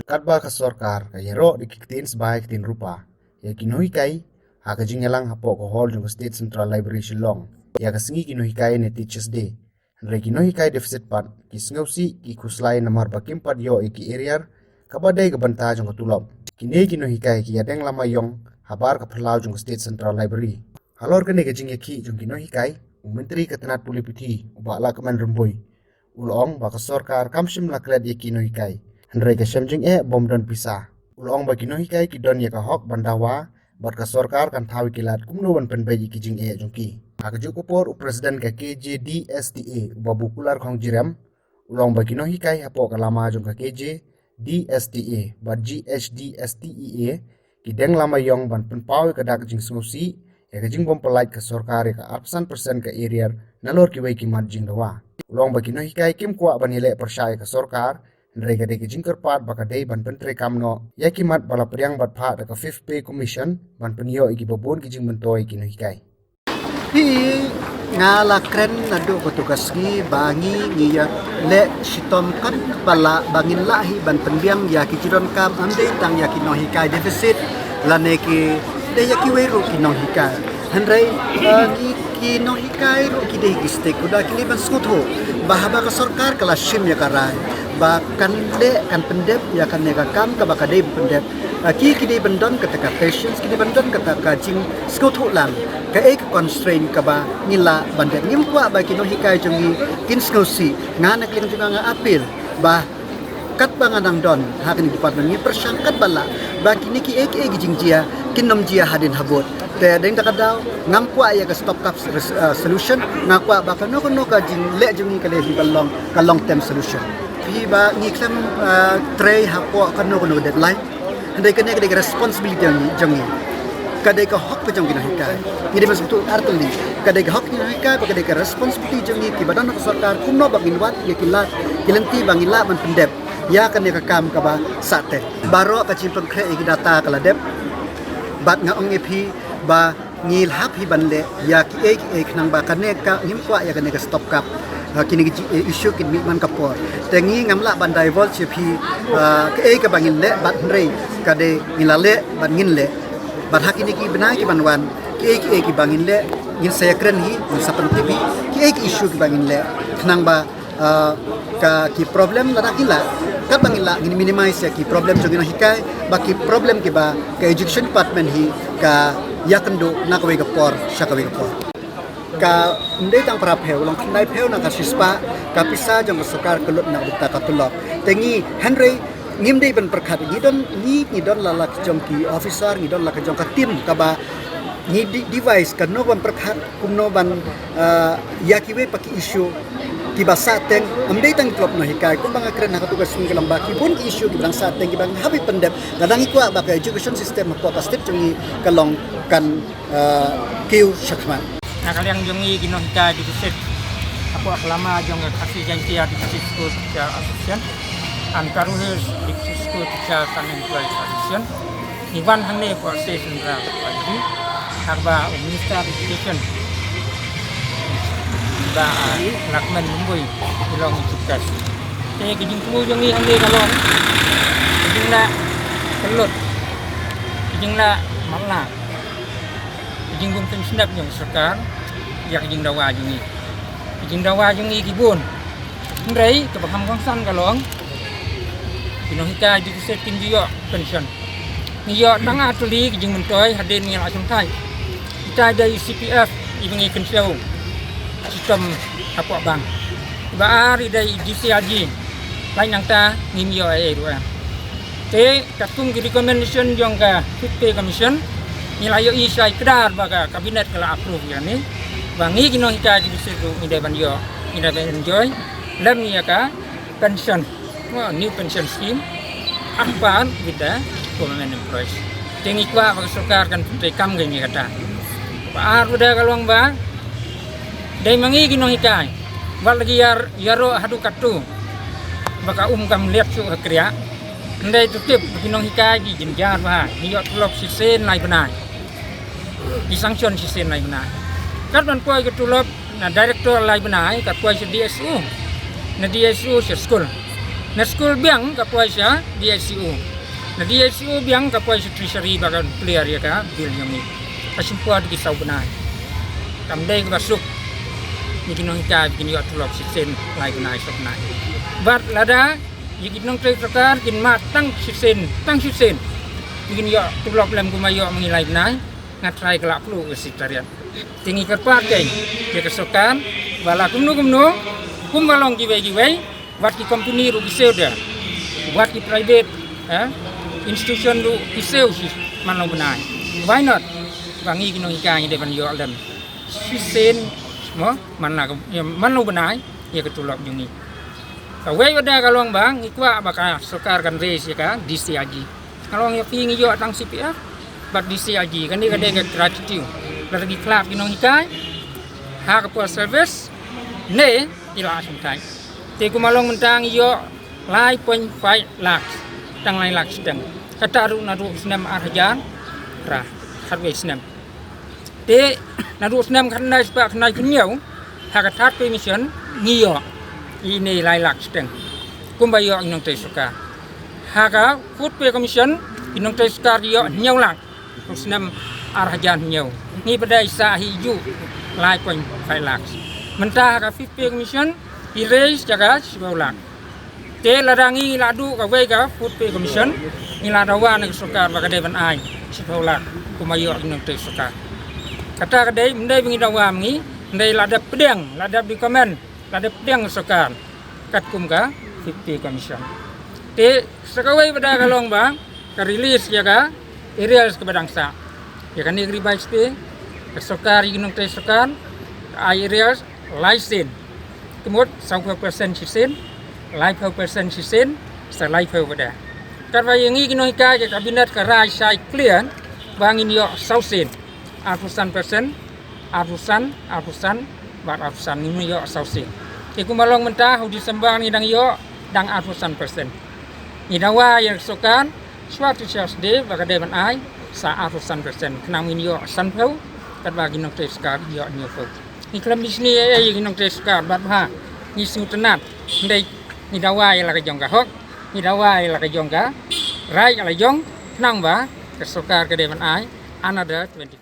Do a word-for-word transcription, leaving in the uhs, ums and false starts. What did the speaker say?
Katba ka sorkar ka ïaroh da ki ktien sbai ktien rupa ïa ki nonghikai ha ka jingïalang hapoh ka hall jong ka State Central Library Shillong ïa ka sngi ki nonghikai ne Teachers Day. Hynrei ki nonghikai deficit pat ki sngewsih ki khuslai namar ba kim pat ïoh ïa ki arrear kaba dei ka bynta jong ka tulop. Kine ki nonghikai ki ïadeng lama ïong habar ka phyllaw jong ka State Central Library. Halor kane ka jingïakhih jong ki nonghikai, u Myntri ka tnat pule puthi u Bah Lahkmen Rymbui u la ong ba ka sorkar kam shym la klet ïa ki nonghikai, hynrei ka shem jingeh bym don pisa. U la ong ba ki nonghikai ki don ïa ka hok ban dawa bad ka sorkar kan thaw ïa ki lad kumno ban pynbeit ïa ki jingeh jong ki. Ha kajuh ka por u President ka K J D S T A u Bah Bukular Khongjirem u la ong ba ki nonghikai hapoh ka lama jong ka K J D S T A bad G H D S T E A ki deng lama ïong ban pynpaw ïa ka dak jingsngewsih ïa ka jingbym pyllait ka sorkar ïa ka arphew san percent ka arrear nalor kiwei ki mat jingdawa. U la ong ba ki nonghikai kim kwah ban ïaleh pyrshah ïa ka sorkar, hynrei ka dei ka jingkyrpad ba ka dei ban pyntreikam noh ïa ki mat ba la pdiang bad phah da ka Fifth Pay Commission ban pynïoh ïa kiba bun ki jingmyntoi ïa ki nonghikai. Phi, nga la kren naduh katu ka sngi ba ngi ngi ïaleh shitom katba lah ba ngin lah hi ban pynbiang ïa ki jingdonkam, ym dei tang ïa ki nonghikai deficit lane ki, dei ïa kiwei ruh ki nonghikai. Hynrei, eh, ngi ki nonghikai ruh ki dei ki stakeholder, ki dei ban sngewthuh ba haba ka sorkar ka la shim ïa ka rai ba kan leh, kan pyndep ïa kane ka kam kaba ka dei ban pyndep, eh, ki, ki dei ban don kata ka patience, ki dei ban don kata ka jingsngewthuh lang kaei ka constraint kaba ngi lah ban dep. Ngim kwah ba ki nonghikai jong ngi kin sngewsih. Nga na ka liang jong nga nga appeal ba katba nga dang don ha kane ka department, ngi pyrshang katba lah ba kine kiei kiei ki jingjia kin ym jia hadien habud. Te dang da ka daw ngam kwah ïa ka stopgap res-, uh, solution, nga kwah ba kano kano ka jingleh jong ngi ka leh hi ban long ka long term solution. Phi, ba ngi khlem, uh, trei hapoh kano kano ka deadline. Hynrei kane ka dei ka responsibility jong ngi, jong ngi. Ka dei ka hok ka jong ki nonghikai. Ngi dei ban sngewthuh artylli. Ka dei ka hok ki nonghikai, ba ka dei ka responsibility jong ngi kiba don ha ka sorkar kumno ba ngin wad ïa ki lad ki lynti ba ngin lah ban pyndep ïa kane ka kam kaba sahteng. Baroh ka jingpynkhreh ïa ki data ka la dep. Bad nga ong ïa phi ba ngi hap hi ban leh ïa kiei kiei khnang ba kane ka, ngim kwah ïa kane ka stopgap. Ha, kine ki ji-, eh, issue kin mih man ka por. Te ngi ngam lah ban divulge ïa phi, ah, kiei kaba ngin leh bad hynrei ka dei ngi la leh bad ngin leh. Bad ha kine ki bnai ki ban wan, kiei kiei kiba ngin leh, ngin sa ïakren hi, ngin sa pyntip hi kiei ki issue kiba ngin leh khnang ba, ah, ka ki problem lada ki lah, katba ngi lah ngin minimize ïa ki problem jong ki nonghikai, ba ki problem kiba ka education department hi ka ïakynduh na kawei ka por sha kawei ka por. Ka, ym dei tang phra phew, long khyndai phew na ka shispah ka pisa jong ka sorkar ka lut na ka bynta ka tulop. Te ngi, hynrei ngim dei ban pyrkhat, ngi don, ngi, ngi don la la ki jong ki officer, ngi don la ka jong ka team kaba ngi di-, devise kano ban pyrkhat, kumno ban, ah, ïa kiwei pat ki issue kiba sahteng, ym dei tang ki tulop nonghikai, kumba nga kren ha katu ka sngi ka long ba ki bun ki issue kiba dang sahteng kiba ngi hap ban pyndep. Lada ngi kwah ba ka education system hapoh ka state jong ngi ka long kan, ah, kiew shakhmat. Na ka liang jong ngi ki nonghikai deficit hapoh ka lama jong ka Khasi Jaiñtia Deficit School Teacher Association and Garo Hills Deficit School Teachers and Employees Association, ngi wan hangne hapoh State Central Library, ha kaba u Minister Education, Bah, ah, Lahkmen Rymbui, u long chief guest. Te ka jingthmu jong ngi hangne ka long ka jinglah kyllut, ka jinglah matlah, ka jingbym pynsngewthuh jong ka sorkar ïa ka jingdawa jong ngi. Ka jingdawa jong ngi ki bun. Hynrei kaba kham kongsan ka long, ki nonghikai deficit kim ju ïoh pension. Ngi ïoh tang artylli ki jingmyntoi hadien ngi la shongthait. Kita da i C P F iba ngi kynshew shitom hapoh bank. Iba ar i da i D C R G. Lait nangta ngim ïoh ei ei ruh em. Te katkum ki recommendation jong ka Fifth Pay Commission, ngi la ïohi shai kdar ba ka cabinet ka la approve ïa kane, ba ngi ki nonghikai deficit ruh ngi dei ban ïoh, ngi dei ban enjoy lem ïa ka pension, wa, new pension scheme, as per with the government employees. Te ngi kwah ba ka sorkar kan pyntreikam ïa kane kata. Ba ar ruh da ka long ba dei ma ngi ki nonghikai, wat la ki ïar, ïaroh haduh katto ba ka um kam liat shuh ha kriah. Hynrei to tip ba ki nonghikai ki jynjar bha, ngi ïoh tulop shisien lai bnai, ki sanction shisien lai bnai. Kat ban poi ka tulop na director lai bnai, kat poi sha D S O, na D S O sha skul. Na skul biang ka poi sha D H C O. Na D H C O biang ka poi sha treasury ba kan clear ïa ka bill jong ngi. Ka shim por da ki saw bnai. Kam dei kaba suk. Ngi ki nonghikai kin ïoh tulop shisien lai bnai saw bnai. Bad lada ïa ki nongtrei sorkar kin mad tang shisien, tang shisien. Kin ïoh tulop lem kumba ïoh ma ngi lai bnai. Nga tharai ka la plu ka secretariat. Te ngi kyrpad kein ïa ka sorkar ba la kumno kumno, kumba long kiwei kiwei, wat ki company ruh ki siew da, wat ki private, eh, institution ruh ki siew shi man long bnai. Why not? Ba ngi ki nonghikai ngi dei ban ïoh lem shisien mo man la ka, ïa man long bnai ïa ka tulop jong ngi. Kawei wada ka long ba ngi kwah ba ka sorkar kan raise ïa ka D C I G. Ka long ïa phi ngi ïoh tang C P F bad D C I G, kane ka dei ka gratitude. Lada ki khlad ki nonghikai ha ka post service ne ki la shim thait. Te kumba long mynta ngi ïoh lai point five lakhs, tang lai lak shiteng. Kata ruh naduh snem ar hajar phra, khatwei snem. Te naduh snem khatkhyndai spah khyndai phew hynñiew ha ka third pay mission ngi ïoh ine lai lak shiteng. Kumba ïoh ki nongtrei sorkar. Ha ka fourth pay commission ki nongtrei sorkar ki ïoh hynñiew lak. Naduh snem ar hajar hynñiew. Ngi pat dei sah hi ju lai point five lakhs. Mynta ha ka fifth pay commission ki raise ïa ka shiphew lak. Te lada ngi la duh kawei ka fourth pay commission, ngi la dawa na ka sorkar ba ka dei ban ai shiphew lak kumba ïoh ki nongtrei sorkar. Kata ka dei, ym dei ba ngi dawa ma ngi, ym dei, la dep pdiang, la dep recommend, la dep pdiang ka sorkar katkum ka fifth pay commission. Te sa kawei pat da ka long ba ka release ïa ka arrears kaba dang sah. Ïa kane ka revised pay, ka sorkar ïa ki nongtrei sorkar ka ai arrears lai sien. Ka mut sawphew percent shisien, laiphew percent shisien, sa laiphew pat da. Katba ïa ngi ki nonghikai ka cabinet ka rai shai clear ba ngin ïoh saw sien. Arphew san percent, arphew san, arphew san, bad arphew san, ngim ïoh saw sien. Te kumba long mynta ha u December ngi dang ïoh dang arphew san percent. Ngi dawa ïa ka sorkar shuwa Teachers' Day ba ka dei ban ai sa arphew san percent, khnang ngin ïoh sanphew, katba ki nongtrei sorkar ïoh hynñiewphew. Ngi khlem bishni ei ei ïa ki nongtrei sorkar, bad ba ngi sngewtynnat. Hynrei ngi dawa ïa la ka jong ka hok, ngi dawa ïa la ka jong ka right ïa la jong, khnang ba ka sorkar ka dei ban ai another twenty.